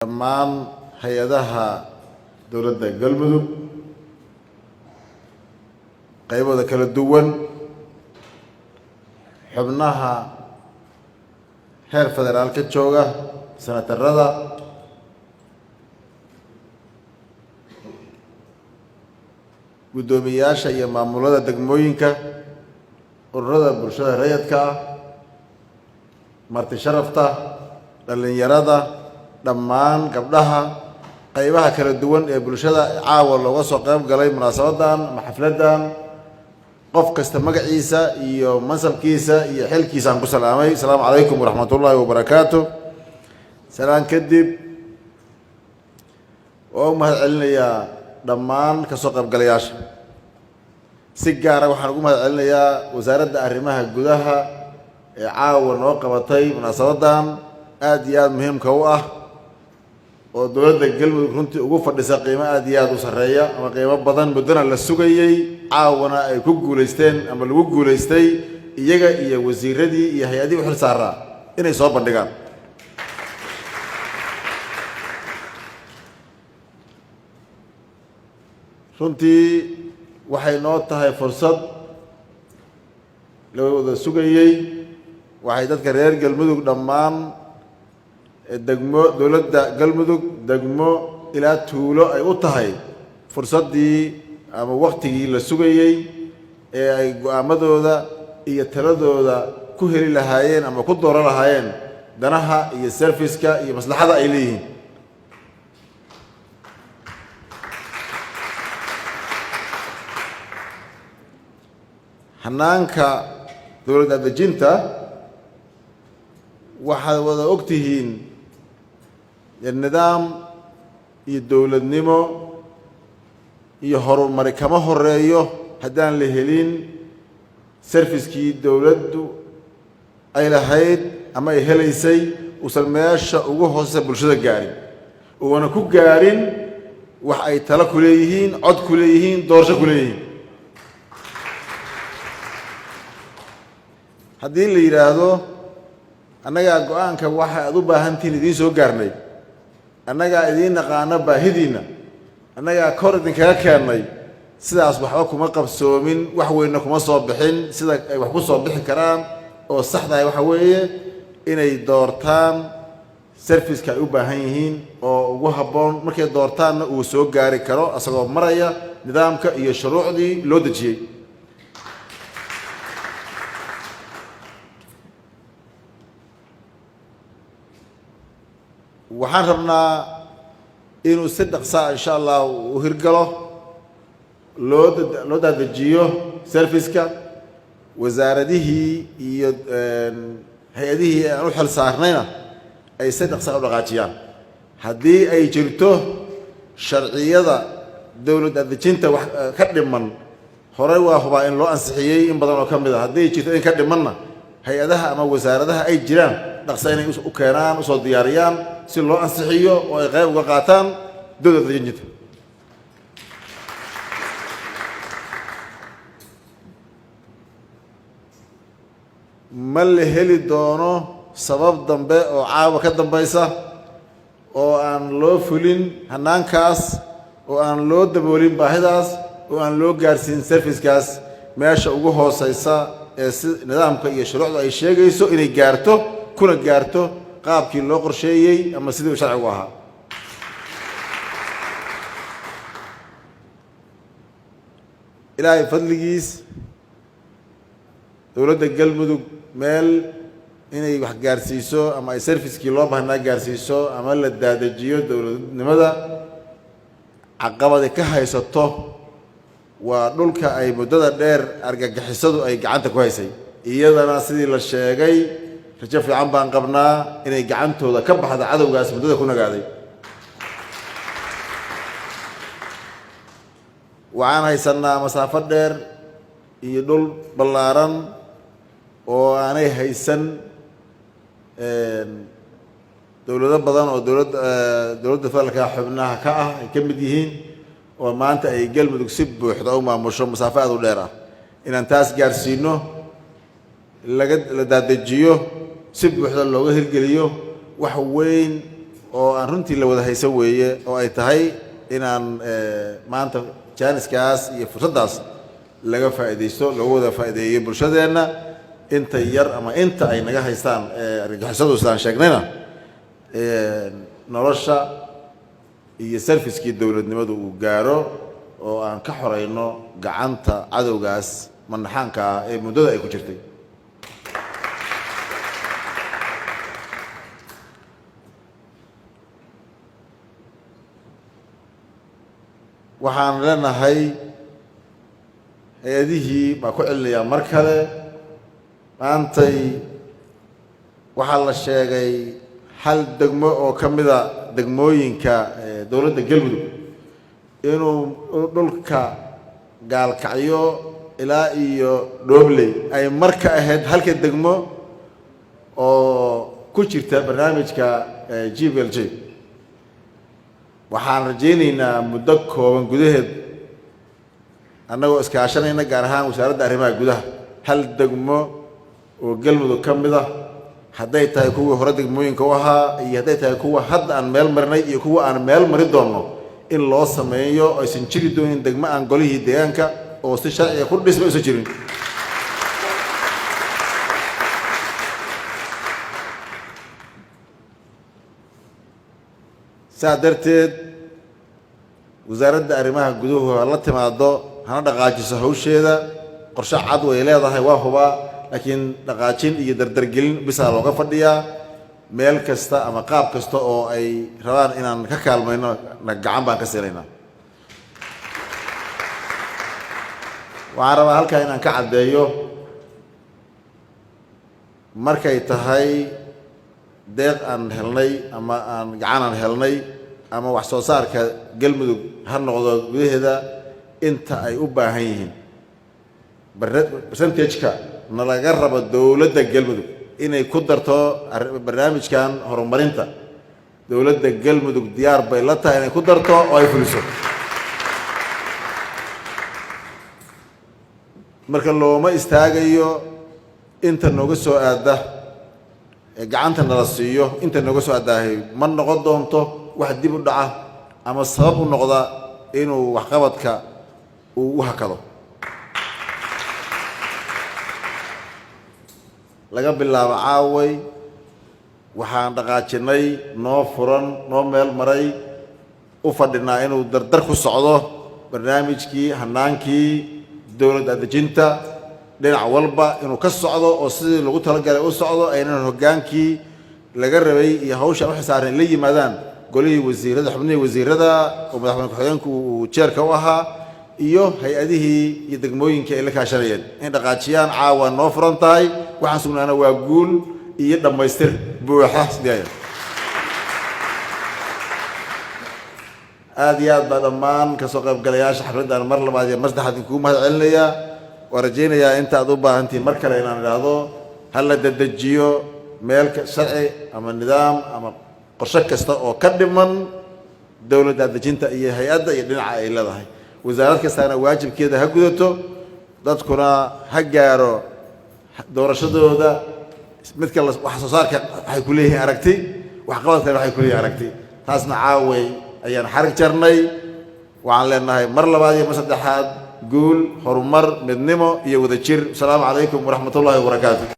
Dhammaan hay-adaha dowladda Galmudug qaybooda kala duwan, xubnaha heer federaal ka jooga, senatarada, guddoomiyayaasha iyo maamulada degmooyinka, ururada bulshada rayadka ah, marti sharafta, dhallinyarada, dhammaan gabdhaha, qaybaha kala duwan ee bulshada caawa looga soo qayb galay munaasabaddan ama xafladdan, qof kasta magaciisa iyo mansabkiisa iyo xilkiisa aan ku salaamay. Asalaamu calaykum waraxmat ullaahi wabarakaatu. Salaan kadib, waa u mahad celinayaa dhammaan kasoo qaybgalayaasha. Si gaara waxaan ugu mahad celinayaa Wasaaradda Arrimaha Gudaha ee caawa noo qabatay munaasabaddan aada iyo aada muhiimka u ah, oo dowladda Galmudug runtii ugu fadhisa qiimo aada iyo aada u sarreeya ama qiimo badan, muddona la sugayey, caawana ay ku guulaysteen ama lagu guulaystay iyaga iyo wasiiradii iyo hay-adihii u xil saaraa inay soo bandhigaan. Runtii waxay noo tahay fursad la wada sugayey. Waxay dadka reer Galmudug dhammaan degmo, dowladda Galmudug degmo ilaa tuulo, ay u tahay fursaddii ama waktigii la sugayey ee ay go-aamadooda iyo taladooda ku heli lahaayeen ama ku dooran lahaayeen danaha iyo serviceka iyo maslaxada ay leeyihiin. Hanaanka dowladda dejinta, waxaad wada og tihiin, nidaam iyo dowladnimo iyo horumari kama horeeyo haddaan la helin servicekii dowladdu ay lahayd ama ay helaysay uusan meesha ugu hooseysa bulshada gaarin, uuna ku gaarin wax ay talo ku leeyihiin, cod ku leeyihiin, doorasho ku leeyihiin. Haddii la yidhaahdo annagaa go-aanka waxa aad u baahan tihiin idiin soo gaarnay, annagaa idiin naqaano baahidiinna, annagaa kor idinkaga keennay, sidaas waxba kuma qabsoomin, wax weynna kuma soo bixin. Sida ay wax ku soo bixi karaan oo saxdahay waxa weeye inay doortaan serviceka ay u baahan yihiin oo ugu habboon. Markay doortaanna uu soo gaari karo isagoo maraya nidaamka iyo shuruucdii loo dejiyey. Waxaan rabnaa inuu si dhaqsaa, insha Allah, u hirgalo, loo daadejiyo serviceka. Wasaaradihii iyo hay-adihii aan u xil saarnayna ay si dhaqsaa u dhaqaajiyaan. Haddii ay jirto sharciyada dowlad daadejinta wax ka dhiman, horey waa hubaa in loo ansixiyey in badan oo ka mid a. Haddii jirto in ka dhimanna, hay-adaha ama wasaaradaha ay jiraan dhaqsa inay u keenaan, usoo diyaariyaan si loo ansixiyo oo ay qayb uga qaataan dowlad daadejinta. Ma la heli doono sabab dambe oo caawa ka dambaysa oo aan loo fulin hanaankaas, oo aan loo daboolin baahidaas, oo aan loo gaarsiin servicekaas meesha ugu hooseysa ee si nidaamka iyo shuruucda ay sheegayso inay gaarto, kuna gaarto qaabkii loo qorsheeyey ama sidii uu sharcigu ahaa. Ilaahay fadligiis, dowladda Galmudug meel inay wax gaarsiiso ama ay servicekii loo baahnaa gaarsiiso ama la daadajiyo dowladnimada caqabadi ka haysato waa dhulka ay muddada dheer argagixisadu ay gacanta ku haysay. Iyadana sidii la sheegay, rajo fiican baan qabnaa inay gacantooda ka baxda cadowgaas muddada ku nagaaday. Waxaan haysanaa masaafo dheer iyo dhul ballaaran oo aanay haysan dowlado badan oo dowladda federaalka xubnaha ka ah ay ka mid yihiin, oo maanta ay Galmudug si buuxda u maamusho masaafo aada u dheer ah. Inaan taas gaarsiino, laga la daadejiyo, si buuxda looga hirgeliyo, wax weyn oo aan runtii la wada haysan weeye, oo ay tahay inaan maanta jaaniskaas iyo fursaddaas laga faa'iidaysto, loogu wada faa'iideeyo bulshadeenna inta yar ama inta ay naga haystaan argagixisadu. Sidaan sheegnayna, nolosha iyo service-kii dowladnimadu uu gaaro oo aan ka xoreyno gacanta cadowgaas manaxaanka ah ee muddada ay ku jirtay. Waxaan leenahay hay-adihii baa ku celinayaa mar kale. Maantay waxaa la sheegay hal degmo oo ka mida degmooyinka dowladda Galmudug inuu dhulka Gaalkacyo ilaa iyo Dhoobley ay mar ka ahayd halka degmo oo ku jirta barnaamijka GPLG. Waxaan rajaynaynaa muddo kooban gudaheed, annagoo iskaashanayna gaar ahaan Wasaaradda Arrimaha Gudaha, hal degmo oo Galmudug ka mid ah, hadday tahay kuwii hore degmooyinka u ahaa iyo hadday tahay kuwa hadda aan meel marinay iyo kuwa aan meel mari doonno, in loo sameeyo. Aysan jiri doonin degmo aan golihii deegaanka oo si sharciga ku dhisma aysan jirin. Saa darteed Wasaaradda Arrimaha Guduhu ha la timaado, hana dhaqaajiso hawsheeda. Qorshe cad way leedahay, waa hubaa, laakiin dhaqaajin iyo dardargelin bisaa looga fadhiyaa. Meel kasta ama qaab kasta oo ay rabaan inaan ka kaalmayno na gacan baan ka siinaynaa. Waxaan rabaa halkaa inaan ka caddeeyo, markay tahay deeq aan helnay ama aan gacan aan helnay ama wax soo saarka Galmudug ha noqdo gudaheeda, inta ay u baahan yihiin percentage-ka na laga rabo dowladda Galmudug inay ku darto barnaamijkan horumarinta, dowladda Galmudug diyaar bay la tahay inay ku darto oo ay fuliso. Marka looma istaagayo inta nooga soo aadda ee gacanta nala siiyo. Inta nooga soo addaahay ma noqon doonto wax dib u dhaca ama sabab u noqda inuu waxqabadka uu u hakado. Laga bilaabo caaway waxaan dhaqaajinay, noo furan, noo meel maray, u fadhinaa inuu dardar ku socdo barnaamijkii hanaankii dowlad aadejinta, dhinac walba inuu ka socdo oo sidii lagu talagalay u socdo, aynan hoggaankii laga rabay iyo hawsha u xisaaran la yimaadaan golihii wasiirada, xubnihii wasiirada oo madaxweyne ku-xigeenku uu jeerka u ahaa, iyo hay-adihii iyo degmooyinkii ay la kaashanayeen in dhaqaajiyaan. Caawa noo furan tahay. Waxaan sugnaana waa guul iyo dhammaystir buuxa. Sideeya aada iyo aad baa dhammaan kasoo qaybgalayaasha xafladdan mar labaad iyo mar saddexaad idinkugu mahad celinayaa. Waan rajaynayaa inta aad u baahantihiin mar kale inaan idhaahdo ha la dedejiyo meelka sharci ama nidaam ama qorshe kasta oo ka dhiman dowladda dejinta iyo hay-adda iyo dhinaca ay leedahay. Wasaarad kastaana waajibkeeda ha gudato, dadkuna ha gaaro doorashadooda. Midka wax soo saarka waxay ku leeyihiin aragti, waxqabadkana waxay ku leeyihin aragti. Taasna caaway ayaan xarig jarnay. Waxaan leenahay mar labaad iyo mar saddexaad guul, horumar, midnimo iyo wadajir. Asalaamu calaykum waraxmat ullahi wabarakaatu.